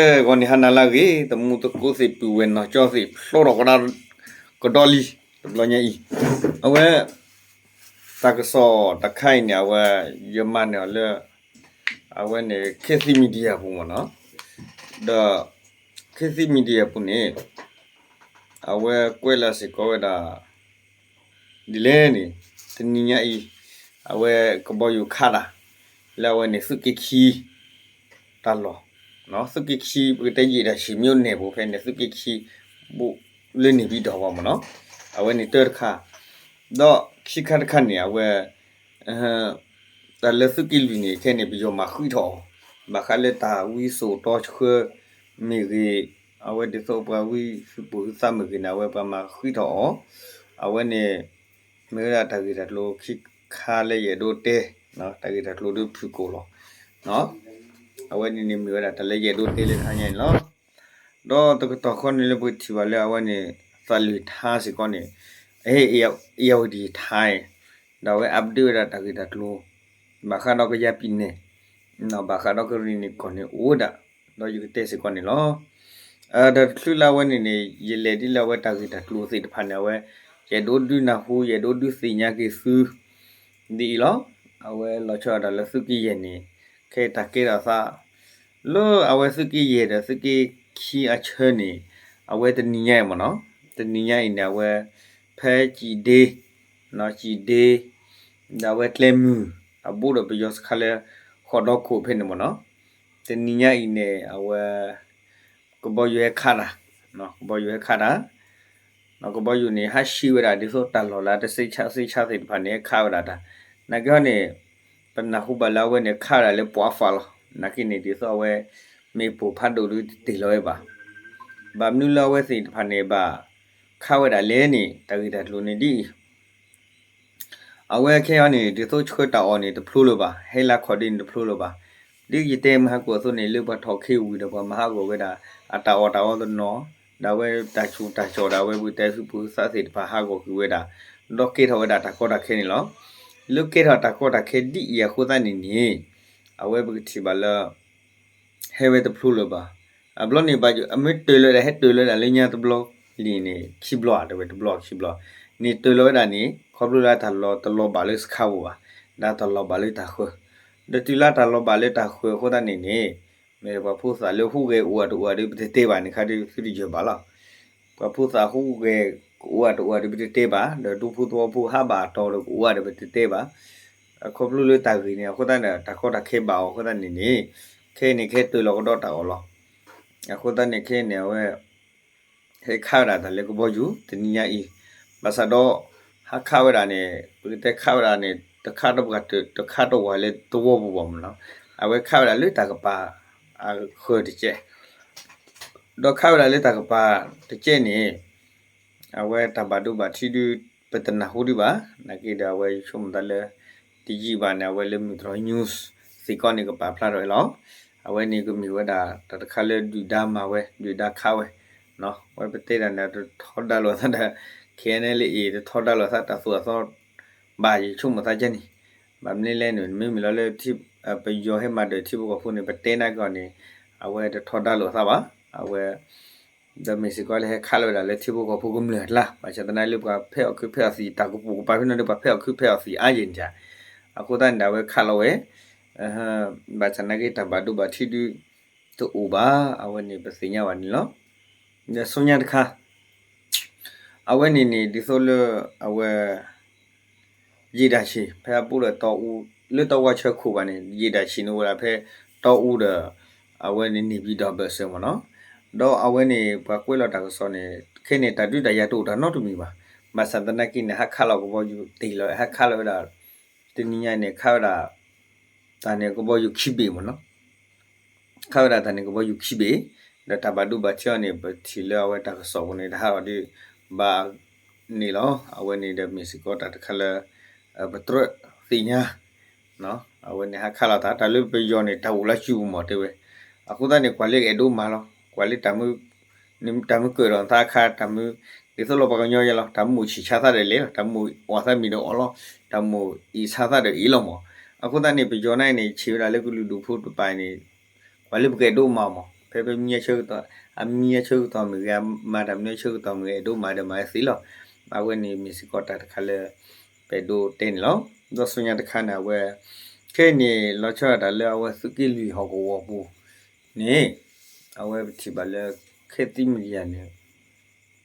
ဂီၤန့ၣ်ဟါနၤလၢအဂ့ၤ, သမူသကိးသ့ၣ်ပုၢ်ဝဲၢ်နီၢ်ကၠီသ့ၣ် ဖျိထီၣ်ကဒီးလံ တဘျီညါအံၤ, အဝဲ တၢ်ကစီၣ်တခါအံၤန့ၣ် အဝဲ ယမၤန့ၢ်အီၤလၢ အဝဲန့ၣ် ခေတ်သစ် Media ပူၤမ့ၢ်နီၤ, ဒီး ခေတ်သစ် Media ပူၤန့ၣ် အဝဲကွဲးလၢစ့ၢ်ကီးဝဲဒၣ် ဒ်လဲၣ်န့ၣ် တနံၤညါအံၤ အဝဲကဘီယူၤခးတၢ် လၢအဝဲန့ၣ် သုးက့ခံ တၢ်လီၢ်, သုးက့ခံ ပကတဲယံာ်တၢ်ဆံးမ့ၢ်အိၣ်န့ၣ်ပူၤဖဲန့ၣ် သုးက့ခံ ဘူးလၢန့ၣ်ဘံဒီးဝဲမ့ၢ်နီၤ, အဝဲန့ၣ်တၢတခါ, ဒီးခံခါတခါန့ၣ် အဝဲ တၢ်လၢသုးက့လွံၢ်န့ၣ် ခဲန့ၣ် ပယီၤမၤဃံးထီၣ်အီၤ, ဘၣ်ဃးလၢတၢ်ဝံစိာ်တီဆှၢမ့ၢ်ဂ့ၤ, အဝဲဒ်သိးပှၤဝံသုးပူၤသုးသးမ့ၢ်ဂ့ၤန့ၣ် အဝဲပှၤမၤဃံးထီၣ်အီၤ, အဝဲန့ၣ် မ့ၢ်ဝဲဒၣ်တၢ်ဂ့ၢ်တၢ်ကျိၤခံခါလၢယအဲၣ်ဒိးတဲ, တၢ်ဂ့ၢ်တၢ်ကျိၤဒုးဖုၣ်ကိာ်လီၤ, အဝဲန့ၣ်န့ၣ်မ့ၢ်ဝဲဒၣ်တၢ်လၢယအဲၣ်ဒိးတဲလၢတဟါညါန့ၣ်လီၤ. ဒီးတကတီၢ်ဃီန့ၣ်လၢပကထံၣ်ဘၣ်လၢအဝဲန့ၣ် သးလွံၢ်ထါစ့ၢ်ကီးန့ၣ်, အ့ၣ် အ့ၣ်ယဝတံၣ်ထါ, ဒီးအဝဲ update ဝဲဒၣ်တၢ်ဂ့ၢ်တၢ်ကျိၤ, ဘၣ်ဃးဒီးကယၤပံၤနဲၣ်, ဘၣ်ဃးဒီးကရံၣ်နံၣ်ကီၢ်န့ၣ်အိၣ်ဝဲဒၣ်, ဒီးယကတဲစ့ၢ်ကီးန့ၣ်လီၤ. ဒီးတချုးလၢအဝဲန့ၣ်န့ၣ် ယလဲၤဒ်လၢအဝဲတၢ်ဂ့ၢ်တၢ်ကျိၤသ့ၣ်တဖၣ်န့ၣ် အဝဲ ယအဲၣ်ဒိးဒုးနၢ်ဟူ ယအဲၣ်ဒိးဒုးသ့ၣ်ညါက့ၤသု ဒ်အံၤလီၤ. အဝဲလီၤဆီဒၣ်တၢ်လၢသုးက့ယဲၢ်န့ၣ် ခဲတၢ်ကဲထီၣ်သး လၢအဝဲသုးက့ယဲၢ်ဒီးသုးက့ခံအဆၢန့ၣ် အဝဲတနံၤညါအံၤမ့ၢ်နီၤ, တနံၤညါအံၤန့ၣ် အဝဲ ဖဲကၠံၣ်ဒ့, ကၠံၣ်ဒ့ ဒီးအဝဲကျဲမုၢ် အဘူးဒီးပယီၤစခါလၢ ဃိးဒီခိၣ်ဖဲန့ၣ်မ့ၢ်နီၤ, တနံၤညါအံၤန့ၣ် အဝဲ ကဘီယူၤဟဲခးတၢ်, ကဘီယူၤဟဲခးတၢ် ကဘီယူၤန့ၣ် ဟးဆှံဝဲဒၣ်ဒ်သိးတၢ်လီၢ်လၢတဆ့ဆါဆ့ဆါသ့ၣ်တဖၣ်န့ၣ် ဟဲခးဝဲဒၣ်တၢ်, နာ်က့ဟီန့ၣ် ပနၢ်ဟူဘၣ်လၢအဝဲန့ၣ် ခးဝဲဒၣ်လၢပှၤဖးလီၤ. နာ်က့န့ၣ် ဒ်သိးအဝဲ မ့ၣ်ပိၢ်ဖးဒိၣ်ဒုးတတ့ၢ်လီၤဝဲဘၣ်. ဘၣ်မနုၤလၢအဝဲသ့ၣ်တဖၣ်န့ၣ် ဘၣ်ခးဝဲဒၣ်လဲၣ်န့ၣ် တၢ်ဂ့ၢ်တၢ်ကျိၤန့ၣ်ဒ်အံၤ အဝဲခဲအံၤန့ၣ် ဒ်သိးဆှၢတၢ်အီၣ်န့ၣ်တဖျိလၢၤဘၣ်, ဟဲလၢခီၣ်ဒ့န့ၣ်တဖျိလၢၤဘၣ်. ဒ်ယတဲမုၢ်ဟါကိၣ်အသိးန့ၣ် လၢပှၤထီၣ်ခ့ဝံၤဒီးပှၤမၤဟးဂီၤဝဲဒၣ် အတၢ်အီၣ်တၢ်အီတနီၤ, ဒီးအဝဲတၢ်ဆူးတၢ်ဆါဒီးအဝဲပကတဲသုးပူၤသုးသးသ့ၣ်တဖၣ်ဟးဂီၤကွံာ်ဝဲဒၣ်, ဒီးကဲထီၣ်ဝဲဒၣ်တၢ်ကီတၢ်ခဲန့ၣ်လီၤ. လၢကဲထီၣ်တၢ်ကီတၢ်ခဲဒ်အံၤအဃိသတးန့ၣ်န့ၣ် အဝဲပကထံၣ်ဘၣ်လၢ ဟဲဝဲတဖျိလၢၤဘၣ်. အဘျီန့ၣ်ဘၣ် အမ့ၢ်တ့ၢ်လီၤဝဲဒၣ် ဟဲတ့ၢ်လီၤဝဲဒၣ်လၢညါတဘျီလံန့ၣ် ခံဘျီဧါ တဲဝဲတဘျီခံဘျီ, န့ၣ်တ့ၢ်လီၤဝဲဒၣ်န့ၣ် ခီဖျိလၢတၢ်လီၢ်တလီၤဘၣ်လၢစခါပူၤဘၣ်, ဒီးတၢ်လီၤဘၣ်လၢတၢ်ဃၢၤ, ဒီးတုၤလၢတၢ်လီၤဘၣ်လၢတၢ်ဃၢၤအဃိသတးန့ၣ်န့ၣ် မ့ၢ်ပှၤဖိသၣ်လၢဟူးဂဲၤအိၣ်အတအိၣ်ဒီးပတတဲဘၣ်န့ၣ် ခါဒုးသုတယၢၤဘၣ်လီၤ. ပှၤဖိသၣ်ဟူးဂဲၤကအိၣ်အတအိၣ်ဒီးပတတဲဘၣ်, ဒီးဒူဖိသဝီဖိဟးဘၣ်အတီၤဒီးကအိၣ်ဒီးပတတဲဘၣ်. အခီဖျိလၢတၢ်ဂ့ၢ်န့ၣ် အဃိသတးန့ၣ် တၢ်ကီတၢ်ခဲဘၣ်အီၤအဃိသတးန့ၣ်န့ၣ် ခဲအံၤန့ၣ်ကဟဲတ့ၢ်လီၤကဒီးတၢ်အီၣ်လီၤ. အဃိသတးန့ၣ် ခဲအံၤန့ၣ် အဝဲ ဟဲခးဝဲဒၣ်တၢ်လၢကဘီယူၤတနံၤညါအံၤ, ဘၣ်ဆၣ်ဒီး ဟးခးဝဲဒၣ်န့ၣ် ပကတဲခးဝဲဒၣ်န့ၣ် တခးတပှၢ်တ တခးတဝၢ်လၢသဝီပူၤဘၣ်မ့ၢ်နီၤ, အဝဲခးဝဲဒၣ်လၢတၢ်ကပၤအဃၢၤတကဲး ဒီးခးဝဲဒၣ်လၢတၢ်ကပၤတကဲးန့ၣ် အဝဲတၢ်ဘၣ်ဒိဘၣ်ထံးဒုး ပတနၢ်ဟူဒံးဘၣ်. နာ်က့ဒီးအဝဲယဆိကမိၣ်သးလၢ တယံာ်ဘၣ်န့ၣ် အဝဲလၢမုၢ်တြီၤ news စ့ၢ်ကီးန့ၣ် ကပာ်ဖျါထီၣ်ဝဲလီၤ. အဝဲန့ၣ်ကမ့ၢ်ဝဲဒၣ်တၢ်တခါလၢဒုၣ်ဒါမၤဝဲ ဒုၣ်ဒါခးဝဲ ဝဲပတဲဒၣ်န့ၣ် တထီဒါလိာ်သးဒီး ခဲအံၤန့ၣ်လၢအံၤ တထီဒါလိာ်သးတၢ်သိၣ်အသီ ဘၣ်ယဆိကမိၣ်သးကဲန့ၣ်, ဘၣ်မနုၤလဲၣ်န့ၣ် မ့မ့ၢ်လီၤလၢ ပယီၤဟဲမၤဒၢၣ်ထံဖိကီၢ်ဖိန့ၣ် ပတဲနာ်က့ၤအီၤန့ၣ် အဝဲတထီဒါလိာ်သးဘၣ်. အဝဲ ဒီးမ့ၢ်စ့ၢ်ကီးလၢဟဲခးလီၤဝဲဒၣ်လၢထံဖိကီၢ်ဖိကမျၢၢ်အကျါ, ဘၣ်ဆၣ်သနာ်က့လၢပှၤဖဲးအီၣ်ခုးဖဲးအီၣ်သံး တၢ်ကပိာ်ကပၤဖဲန့ၣ်ဒီး ပှၤဖဲးအီၣ်ခုးဖဲးအီၣ်သံးအါယဲၢ်န့ၣ်, အဃိသတးန့ၣ်ဒီး အဝဲခးလီၤဝဲ ဘၣ်ဆၣ်သနာ်က့တၢ်ဘၣ်ဒိဘၣ်ထံးဒုး တအိၣ်ဘၣ်, အဝဲန့ၣ်ပသ့ၣ်ညါဘၣ်န့ၣ်လီၤ. ဒီးဆူညါတခါ အဝဲန့ၣ်န့ၣ် ဒ်သိးလၢ အဝဲ ယံာ်တၢ်ဆံး ဖဲအပူၤဒီးတီအူ လၢတီဝါဆၢခိၣ်ဘၣ်န့ၣ် ယံာ်တၢ်ဆံးန့ၣ်အိၣ်ဝဲဒၣ်ဖဲတီအူဒီး အဝဲန့ၣ်န့ၣ်ဘံၣ်ဒီးဘၢၣ်စၢၤမ့ၢ်နီၤ, ဒီးအဝဲန့ၣ် ပှၤကွဲးလီၤတၢ်ကစီၣ်န့ၣ် ခဲန့ၣ် တၢ်ဒုးတၢ်ယၤတအိၣ်တၢ်နီတမံၤဘၣ်, ဘၣ်ဆၣ်သနာ်က့န့ၣ် ဟးခးလီၤကဘီယူၤတ့ၢ်လီၤ ဟးခးလီၤဝဲဒၣ် တနံၤညါန့ၣ် ခးဝဲဒၣ် တၢ်န့ၣ်ကဘီယူၤခံဘ့ၣ်မ့ၢ်နီၤ ခးဝဲဒၣ်တၢ်န့ၣ်ကဘီယူၤခံဘ့ၣ်, ဒီးတၢ်ဘၣ်ဒိဘၣ်ထံးအီၤန့ၣ် ပထံၣ်လၢအဝဲတၢ်ကစီၣ်ပူၤန့ၣ် တဟးထီၣ်ဒံးဘၣ်န့ၣ်လီၤ. အဝဲန့ၣ်ဒီးမ့ၢ်စ့ၢ်ကီးတၢ်တခါလၢ ပတြၢးသ့ၣ်ညါ အဝဲန့ၣ်ဟးခးလီၤတၢ် တၢ်လၢပယီၤန့ၣ် တၢ်အိၣ်လၢစုပူၤမ့ၢ်တဲဝဲ, အဃိသတးန့ၣ် ကွၢ်လၢကအဲၣ်ဒိးမၤလီၤ ကွၢ်လၢတၢ်မုၢ် တၢ်မုၢ်ကၢၢ်ဒီးနသးအခါ တၢ်မုၢ် ဒ်သိးလီၤပှၤကညီယဲလီၤ တၢ်မုၢ်အိၣ်ဆံးဆါသးဒီးလဲၤလီၤ တၢ်မုၢ်အိၣ်အီၣ်သးမံၤဒီးအီၣ်လီၤ တၢ်မုၢ်အိၣ်အ့ၣ်ဆါသးဒီးအ့ၣ်လီၤမ့ၢ်, အဃိသတးန့ၣ် ပယီၤန့ၣ်န့ၣ် ဆံးဝဲဒၣ်လၢကလုာ်ဒူၣ်ဖိတဖၣ်န့ၣ် ကွၢ်လၢပကအဲၣ်ဒိးမၤအီၤမ့ၢ် ဖဲဖဲမံအဆၢကတီၢ်, အမံအဆၢကတီၢ်မ့ၢ်ဂ့ၤ, အမၤတၢ်မနုၤအဆၢကတီၢ်မ့ၢ်ဂ့ၤ, အဲၣ်ဒိးမၤဒီးမၤဝဲသ့လီၤ. အဝဲန့ၣ်မ့ၢ်စ့ၢ်ကီးတၢ်တခါလၢ ပအဲၣ်ဒိးတဲန့ၣ်လီၤ. ဒီးဆူညါတခါန့ၣ် အဝဲ ခဲအံၤန့ၣ် လီၤဆီဒၣ်တၢ်လၢအဝဲသုးက့လွံၢ်ဟီၣ်ကဝီၤပူၤန့ၣ် အဝဲပထံၣ်ဘၣ်လၢ ခဲသံမံၤဒယၤန့ၣ်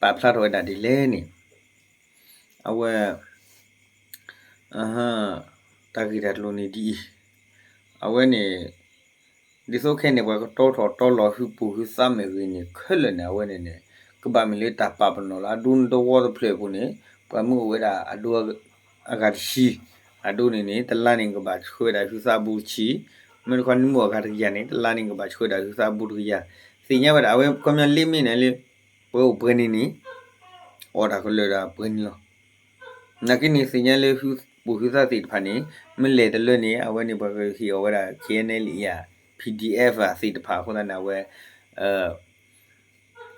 ပာ်ဖျါထီၣ်ဝဲဒၣ်ဒ်လဲၣ်န့ၣ် အဝဲ တၢ်ဂ့ၢ်တၢ်ကျိၤန့ၣ်ဒ်အံၤ, အဝဲန့ၣ် ဒ်သိးခဲအံၤန့ၣ် ပှၤကတီထီၣ်တီလီၤဟုပူၤဟုသးမ့ၢ်ဂ့ၤန့ၣ် ခဲလၢာ်န့ၣ် အဝဲန့ၣ်န့ၣ် ကဘၣ်မ့ၢ်လၢတၢ်ပာ်ပနီၣ်လၢအဒိသဝီတဖျၢၣ်အပူၤန့ၣ် ပှၤမ့ၢ်အိၣ်ဝဲဒၣ်အဒိ အဂၤတဆံ, အဒိန့ၣ်န့ၣ် တလါန့ၣ်ကဘၣ်ဆှၢဝဲဒၣ်ဟုသးအဘူးတဆံ, မ့ၢ်တခီနမ့ၢ်အိၣ်အဂၤတကယၤန့ၣ် တလါန့ၣ်ကဘၣ်ဆှၢဝဲဒၣ်ဟုသးအဘူးတကယၤ, သ့ၣ်ညါဝဲဒၣ် အဝဲခီပညီလ့မ့ၢ်န့ၣ်လၢ ပှၤအိၣ်ပှဲၤန့ၣ်န့ၣ် အိၣ်တၢ်ကလၢာ်ဒီးပှဲၤန့ၣ်လီၤ. နာ်က့န့ၣ် သ့ၣ်ညါလၢ ပူၤဟုသးသ့ၣ်တဖၣ်န့ၣ် မ့ၢ်လဲၤတလၢန့ၣ် အဝဲန့ၣ်ပှၤကဟ့ၣ်အီၤဝဲဒၣ် KNLA အ PDF သ့ၣ်တဖၣ်အဃိသတးန့ၣ် အဝဲ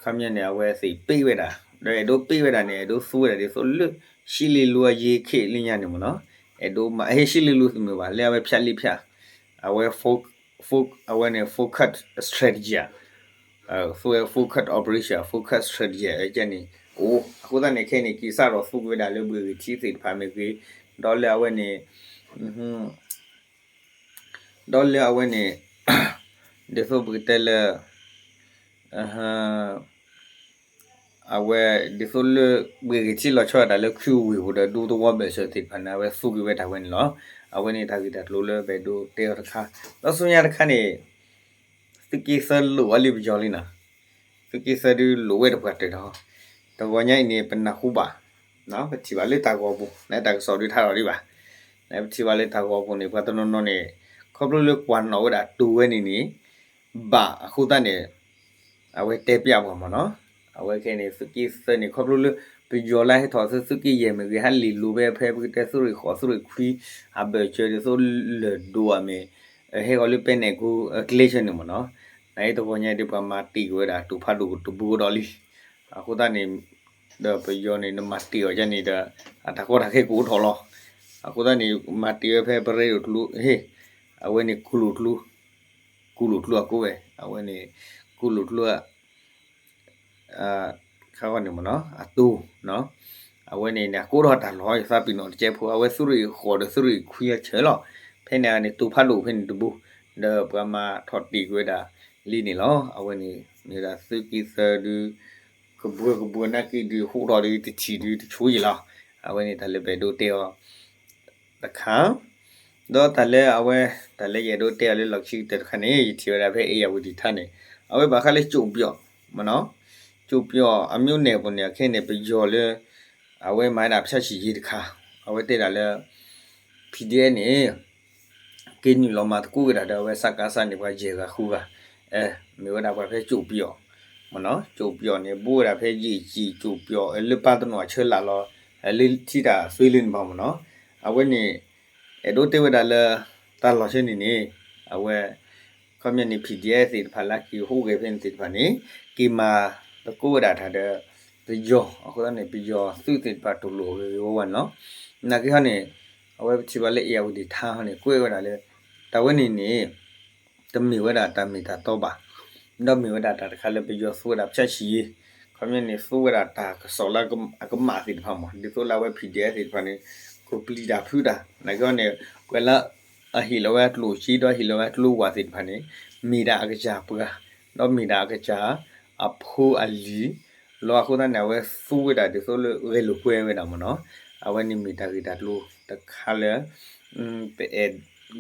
ခီပညီန့ၣ် အဝဲသ့ၣ်ပ့ၢ်ဝဲဒၣ်, ဒီးအဲၣ်ဒိးပ့ၢ်ဝဲဒၣ်န့ၣ် အဲၣ်ဒိးသူဝဲဒၣ်ဒ်သိးလၢ ရှံလ့လိအယ့ခဲလၢညါန့ၣ်မ့ၢ်နီၤ, အဲၣ်ဒိးမၤ ဟဲ ရှံလ့လိတမ့ၢ်ဘၣ် လၢအဝဲဖၠးလ့ဖၠး, အဝဲ အဝဲန့ၣ် focus strategy အ focus operation, focus strategy န့ၣ် အိၣ် အဃိသတးန့ၣ် ခဲအံၤန့ၣ် က့ၤစးထီၣ်သူက့ၤဝဲဒၣ်လၢဘှ့ၣ်ဂ့ၤထံသ့ၣ်တဖၣ်မ့ၢ်ဂ့ၤ, ဒီးလၢအဝဲန့ၣ် ဒီးလၢအဝဲန့ၣ် ဒ်သိးပကတဲလၢ အဝဲ ဒ်သိးလၢ ဘှ့ၣ်ဂ့ၤထံလီၤဆီဒၣ်တၢ်လၢခုဝ့ၢ်ပူၤဒီး ဒူသဝီဘၢၣ်စၢၤသ့ၣ်တဖၣ်န့ၣ် အဝဲသူက့ၤဝဲဒၣ်ဝဲန့ၣ်လီၤ. အဝဲန့ၣ်တၢ်ဂ့ၢ်တၢ်ကျိၤလၢပအဲၣ်ဒိးတဲအီၤတခါ, ဒီးဆူညါတခါန့ၣ် သုးက့သၢလိၣ်အီၤလံပယီၤလံနီၤ, သုးက့သၢဒုးလိၣ်ဝဲတပှၢ်တၢၢ်ဒီး တဂီၤညါအံၤန့ၣ် ပနၢ်ဟူဘၣ်, ပထံၣ်ဘၣ်လၢတၢ်ဂီၤပူၤ နတၢ်ကစီၣ်ဒုးထါထီၣ်ဒံးဘၣ်, ပထံၣ်ဘၣ်လၢတၢ်ဂီၤပူၤန့ၣ် ပှၤတနီၤနီၤန့ၣ် ခီဖျိလၢကွၢ်နီၣ်ဝဲဒၣ်တိၤဝဲန့ၣ်န့ၣ် ဘၣ်အဃိသတးန့ၣ် အဝဲတဲပျးပှၤမ့ၢ်နီၤ, အဝဲခဲအံၤန့ၣ် သုးက့သၢန့ၣ် ခီဖျိလၢ ပယီၤလၢဟဲထီၣ်သုး သုးက့ယဲၢ်မ့ၢ်ဂ့ၤ ဟးလ့ၣ်လိၤဝဲဖဲပကတဲသုးရ့ၣ်ဃိး သုးရ့ၣ်ခွံ အဘၢၣ်စၢၤဒ်သိးလၢၢ်ဒိၣ်အမ့ၢ် ဟဲဃီၤလၢပဲနဲၣ်ကိကျဲဆၢန့ၣ်မ့ၢ်နီၤ, နာ်က့တဂီၤညါဒ်ပှၤမၤတ့ၢ်က့ၤဝဲဒၣ်တိၤဖးဒိၣ်တဘိဒီးလံ, အဃိသတးန့ၣ် ဒီးပယီၤန့ၣ် နမၤတ့ၢ်အီၤဒ်န့ၣ်ဒီး အတၢ်ကီတၢ်ခဲကအိၣ်ထီၣ်လီၤ, အဃိသတးန့ၣ် မၤတ့ၢ်ဝဲဖဲပရ့ဒိၣ်ကျိ ဟ့ၣ် အဝဲန့ၣ် ကူလိာ်ကျိ ကူလိာ်ကျိအကိးဝဲ အဝဲန့ၣ် ကူလိာ်ကျိ ခါဂီၢ်န့ၣ်မ့ၢ်နီၤ အတိၤ အဝဲန့ၣ်န့ၣ် အကိးထီၣ်တၢ်လီၢ် ယသးပ့ၤနီၣ်တကဲဖိ အဝဲသုးရ့ၣ်ဃိးဒီးသုးရ့ၣ်ခွံအဆၢလီၤ, ဖဲန့ၣ်န့ၣ် တိၤဖးဒိၣ်ဖဲန့ၣ်တဘိ ဒီးပှၤမၤထီၣ်တ့ၢ်ကွံာ်ဝဲဒၣ်လံန့ၣ်လီၤ, အဝဲန့ၣ် မ့ၢ်ဝဲဒၣ်သုးက့သၢဒု ကဘှၢကဘှၢနာ်က့ဒုး ဟူးထီၣ်ဒုးတထံၣ်ဒုးတဆိယံၤလီၤ, အဝဲန့ၣ်တၢ်လၢပအဲၣ်ဒိးတဲအီၤ တခါ, ဒီးတၢ်လၢအဝဲ တၢ်လၢယအဲၣ်ဒိးတဲအီၤလၢလီၢ်ခံကတၢၢ်တခါန့ၣ် ယထံၣ်ဝဲဒၣ်ဖဲ အ့ၣ်ယၣ်ဝတံၣ်ထါန့ၣ် အဝဲဘၣ်ဃးလၢကၠိၣ်ပယီၤ မ့ၢ်နီၤ, ကၠိၣ်ပယီၤအမျိုးနယ်ပူၤန့ၣ် အခဲအံၤန့ၣ် ပယီၤလၢ အဝဲမၤဝဲဒၣ်ဖၠၣ်ဆံၣ်ယ့ၤတခါ, အဝဲတဲဒၣ်လၢ PDF န့ၣ် က့ၤနုာ်လီၤမၤသကိးက့ၤတၢ်ဒီးအဝဲ စကစ န့ၣ် ပှၤယဲၢ်ဂၤဃုဂၤ, မ့ၢ်ဝဲဒၣ်ပှၤဖဲကၠိၣ်ပယီၤ, မ့ၢ်နီၤ, ကၠိၣ်ပယီၤန့ၣ် ဘိဝဲဒၣ်ဖဲယ့ၣ်ကၠံၣ်ကၠိၣ်ပယီၤ လၢပၢ်တနီၤအဆၢလာ်လီၤ, လၢထံတၢ်သွ့လၢန့ၣ်ဘၣ်မ့ၢ်နီၤ, အဝဲန့ၣ် အဲၣ်ဒိးတဲဝဲဒၣ်လၢ တၢ်လီၢ်ဆၢန့ၣ်န့ၣ် အဝဲ ခီပညီန့ၣ် PDF သ့ၣ်တဖၣ်လၢက့ၤဟူးဂဲၤဖဲန့ၣ်သ့ၣ်တဖၣ်န့ၣ် က့ၤမၤသကိးဝဲဒၣ်တၢ်ဒီး ပယီၤ, အဃိသတးန့ၣ် ပယီၤသုးသ့ၣ်တဖၣ်တူၢ်လိာ်ဂ့ၤဂ့ၤဝဲဝဲန့ၣ်လီၤ. နာ်က့ဟီန့ၣ် အဝဲပထံၣ်ဘၣ်လၢ အ့ၣ်ယၣ်ဝတံၣ်ထါဟီန့ၣ် ကွဲးဝဲဒၣ်လၢ တၢ်ဝဲန့ၣ်န့ၣ် တမ့ၢ်ဝဲဒၣ်တၢ်မ့ၢ်တၢ်တီဘၣ်, ဒီးမ့ၢ်ဝဲဒၣ်တၢ်တခါလၢပယီၤသူဝဲဒၣ်ဖၠၣ်ဆံၣ်ယ့ၤ, ခီပညီန့ၣ် သူဝဲဒၣ်တၢ်ကစီၣ်လၢအကမၣ်သ့ၣ်တဖၣ်မ့ၢ် ဒ်သိးလၢအဝဲ PDF သ့ၣ်တဖၣ်န့ၣ် ကပျံၤတၢ်ဖုးတၢ်, နာ်က့ဟီန့ၣ် ပှၤလၢ အဟ့ၣ်လီၤဝဲအကျိၣ်စ့ဒီးဟ့ၣ်လီၤဝဲအကျိဝာ်သ့ၣ်တဖၣ်န့ၣ် မ့ၢ်ဒၣ်အကစၢ်ပှၤ, ဒီးမ့ၢ်ဒၣ်အကစၢ်အဖိအလံၤလီၤ. အဃိသတးန့ၣ် အဝဲသူဝဲဒၣ်ဒ်သိးလၢဂဲၤလိာ်ကွဲဝဲဒၣ်မ့ၢ်နီၤ. အဝဲန့ၣ်မ့ၢ်တၢ်ဂ့ၢ်တၢ်ကျိၤတခါလၢ ပအဲၣ်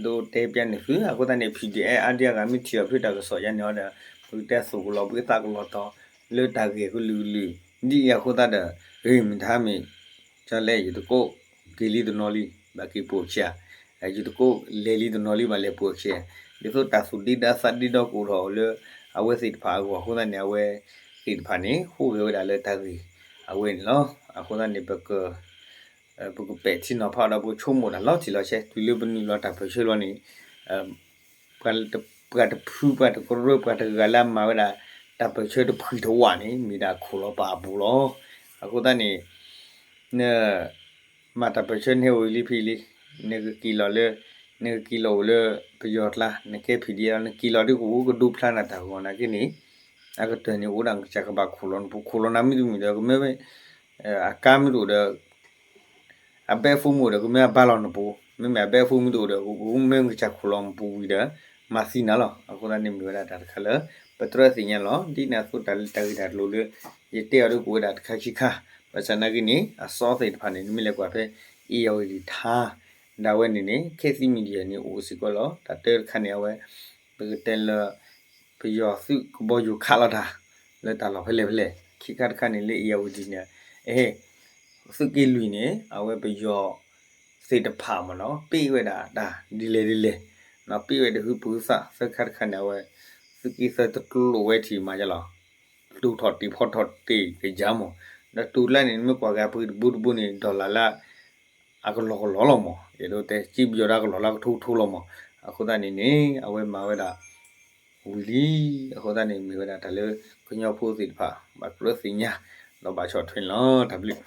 ဒိးတဲပျးန့ၢ်သု, အဃိသတးန့ၣ် PDF အါဒံအါဂၤမ့ၢ်ထံၣ်အီၤဖုတၢ်ကစီၣ်ယါန့ၣ်ဒီး ပကတဲသိၣ်ကလီၤဘှံးသးကလီၤတီၤ လၢတၢ်ဂ့ၢ်ကလုာ်ကလုာ် ဒ်အံၤအဃိသတးဒီး ဂ့ၢ်မ့ၢ်တၢ်မ့ၢ် ကလဲၣ် ယတကိးက့ၤလံတနီၤလံ ဘၣ်က့ၤပိာ်ဆံး, ယတကိးလဲၤလံတနီၤလံ ဘၣ်လဲၤပိာ်ဆံး, ဒ်သိးတၢ်သူၣ်ဒ့ဒၣ်သးဒ့ဒီးကအိၣ်ထီၣ်လၢ အဝဲသ့ၣ်တဖၣ်အဂီၢ်အဃိသတးန့ၣ် အဝဲသ့ၣ်တဖၣ်န့ၣ် ဟူးဂဲၤဝဲဒၣ်လၢတၢ်ဂ့ၢ်အဝဲန့ၣ်လီၤ. အဃိသတးန့ၣ် ပက ပကပဲာ်ထံနီၤဖးဒီးပကဆိကမိၣ်တၢ်လီၤတံၢ်လီၤဆဲး တုၤလၢပနုာ်လီၤတၢ်ပၢၢ်ဆၢလီၤန့ၣ် ပှၤတဖုပှၤတကရၢပှၤတဂၤလၢအမၤဝဲဒၣ် တၢ်ပၢၢ်ဆၢတဖှံတဝးန့ၣ် မ့ၢ်ဒၣ်ခိၣ်လီၤပာ်အပူၤလီၤ. အဃိသတးန့ၣ် န မၤတၢ်ပၢၢ်ဆၢန့ၣ်အိၣ်လံဖဲလံ, နကက့ၤလီၤလၢ နကက့ၤလီၤအိၣ်လၢပယီၤကျါ နကဲ PDF လီၤ နက့ၤလီၤဒ်ကအိၣ်ကဒိဖျါနၤတၢ်ဂီၤနာ်က့န့ၣ် အကတၢၢ်န့ၣ်အိၣ်ဒၣ်နကစၢ်ကဘၣ်ခိၣ်လီၤနပူၤ ခိၣ်လီၤနၤမ့တမ့ၢ်ဒီး ကမ့ၢ် အကါမ့ၢ်တအိၣ်ဒီး အဘဲအဖိမ့ၢ်အိၣ်ဒီး ကမ့ၢ်အဘါလီၤနပူၤ မ့မ့ၢ်အဘဲအဖိမ့ၢ်တအိၣ်ဒီး ကမ့ၢ်ကစၢ်ခိၣ်လီၤနပူၤဝံၤဒီး မၤသံနၤလီၤ. အဃိသတးန့ၣ်မ့ၢ်ဝဲဒၣ်တၢ်တခါလၢ ပတြၢသ့ၣ်ညါလီၤ. ဒ်န့ၣ်အသိးတၢ်လၢတၢ်ဂ့ၢ်တၢ်ကျိၤလၢ ယတဲအီၤဒ်ကအိၣ်ဝဲဒၣ်တခါခံခါ ဘၣ်ဆၣ်နာ်က့န့ၣ် အစီသ့ၣ်တဖၣ်န့ၣ် နမ့ၢ်လဲၤကွၢ်ဖဲ အ့ၣ်ယၣ်ဝတံၣ်ထါ ဒၣ်ဝဲန့ၣ်န့ၣ် ခဲသံ media န့ၣ်အိၣ်စ့ၢ်ကီးလီၤ. တၢ်တၢတခါန့ၣ် အဝဲ ပကတဲလၢ ပယီၤသုးကဘီယူၤခးလီၤတၢ် လၢတၢ်လီၢ်ဖဲလဲၣ်ဖဲလဲၣ် ခံခါတခါန့ၣ်လၢအ့ၣ်ယၣ်ဝတံၣ်န့ၣ် အဲ သုးက့လွံၢ်န့ၣ် အဝဲပယီၤသ့ၣ်တဖၣ်မ့ၢ်နီၤ ပ့ၢ်ဝဲဒၣ်တၢ်ဒ်လဲၣ်ဒ်လဲၣ် ပ့ၢ်ဝဲတဟုးပဟုးသး သၢခါတခါန့ၣ် အဝဲ သုးက့သၢတကျိၤဝဲထံၣ်မးယလီၤ တူၢ်ထီၣ်တ့ၢ်ဖီထီၣ်တ့ၢ်ကယၤမး ဒီးတူၢ်လၢန့ၣ် နမ့ၢ်ကွၢ်က့ၤအပှ့ၤတဘိတဘိန့ၣ် dollar လၢ အကလီၢ်ကလီၢ်လီၤမး ယအဲၣ်ဒိးတဲ စ့ပယီၤဒီးအကလီၢ်လၢကထိကထိလီၤမး အဃိသတးန့ၣ်န့ၣ် အဝဲမၤဝဲဒၣ် ဝံၤလံ အဃိသတးန့ၣ် မ့ၢ်ဝဲဒၣ်တၢ်လၢကညီဖိသ့ၣ်တဖၣ် ဘၣ်ကြၢးသ့ၣ်ညါ ဒီးဘၣ်ဆီၣ်ထွဲန့ၣ်လီၤ. တၢ်ဘျုး